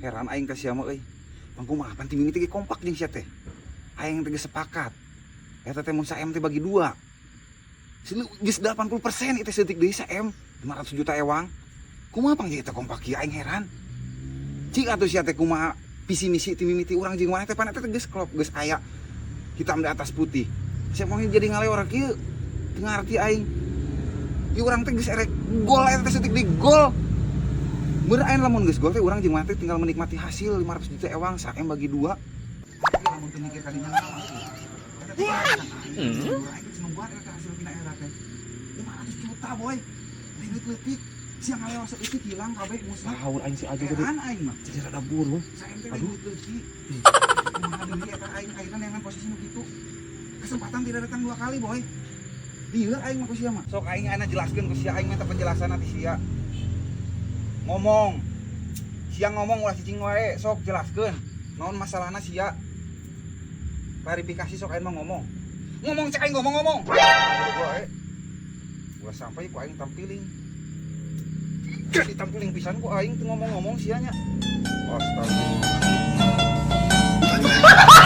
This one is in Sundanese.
Heran aing ka sia mah euy. Bang, kumaha pan ti mimiti ge kompak jeung sia teh. Aing teh geus sepakat. Eta teh mun sa M teh bagi dua. Geus 80% itu, sedetik deui sa M, 500 juta ewang. Kumaha pang eta kompak kieu, aing heran. Cik atuh sia teh, kumaha visi misi ti mimiti urang jeung maneh teh? Pan eta teh geus klop, geus aya hitam di atas putih. Sia mah jadi ngaleor kieu. Teu ngarti aing. Ieu urang teh geus erek gol eta teh, sedetik deui gol. Bener aing, lamun geus gol teh urang jeung maneh teh tinggal menikmati hasil 500 juta ewang sa M bagi dua. Tapi lamun teu mikir kadinya mah eta teh aing geus nungguan eta hasil tina eta teh. 500 juta, boy. Leutik-leutik. Sia ngalewa saeutik hilang kabeh, musnah. Sahur aing si Ajo jadi Heran aing mah. Jadi rada burung. Sa M teh Aduh. leutik-leutik. Kumaha deui eta aing ayeuna neangan posisi nu kitu. Kesempatan tidak datang dua kali, boy. Lieur aing mah ku sia mah. Sok aing ayeuna jelaskeun ku sia, aing minta penjelasan ti sia. Ngomong. Sia ngomong, ulah cicing wae, sok jelaskeun. Naon masalahna sia? Klarifikasi sok aing mah ngomong. Ngomong, cek aing ngomong-ngomong. Wae. Ulah sampai ku aing tampiling. Jadi tampiling pisan ku aing teu ngomong-ngomong sia nya. Astagfirullah.